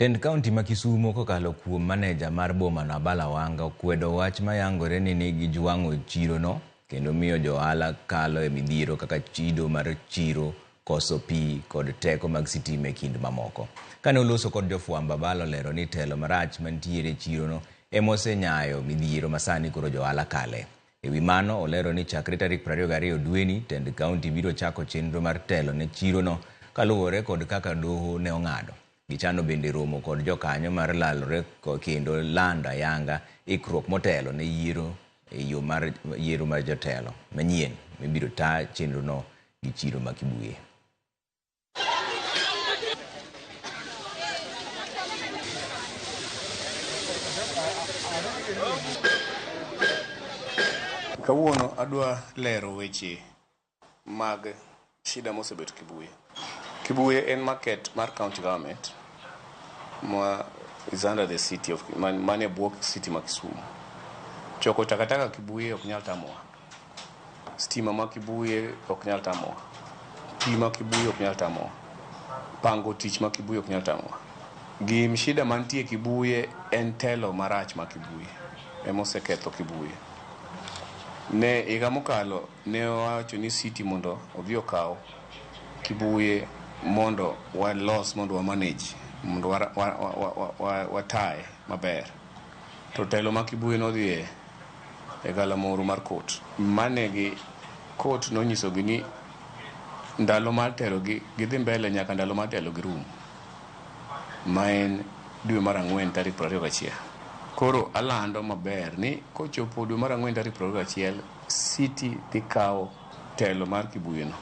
Tend kaunti ma Kisumo kokalo kuom maneja mar bomano Abala Wanga okwedo wach mayangore ni gijwang'o chirono kendo miyo jo ohala kalo e midhiero kaka chido mar chiro, koso pi kod teko mag sitima e kind mamoko. Kane oloso kod jofwambo, Abala olero ni telo marach mantiere e chirono ema osenyayo midhiero masani koro jo ohala kale. E wi mano, olero ni chakre tarik 22 dweni, tend kaunti biro chako chenro mar telo ne chirono kaluwore kod kaka doho ne ong'ado. Gichano bende romo kod jokanyo mar lalore kendo lando ayanga ikruok motelo ne yiero e yo mar yiero mar jotelo manyien mibiro ta chenrono gi chiro ma Kibuye. Kawuono adwa lero weche mag shida mosebet Kibuye. Kibuye en market mar county government ma is under the city of manie bwo city ma Kisumu. Choko takataka Kibuye ok nyal tamowa. Stima ma Kibuye ok nyal tamowa. Pi ma Kibuye ok nyal tamowa. Pango tich ma Kibuye ok nyal tamowa. Gim shida mantie Kibuye en telo marach ma Kibuye emoseketho Kibuye. Ne higa mokalo ne owacho ni city mondo odhi okaw Kibuye mondo walos, mondo wa manage, mondo wataye maber. To telo ma Kibuye nodhi e galamoro mar court. Mane gi court nonyisogi ni ndalo mar telo gi gidhi mbele nyaka ndalo mar telo gi rum. Ma en dwe mar ang'wen tarik 21. Koro alando maber ni kochopo dwe mar ang'wen tarik 21, city dhi kawo telo mar Kibuye no.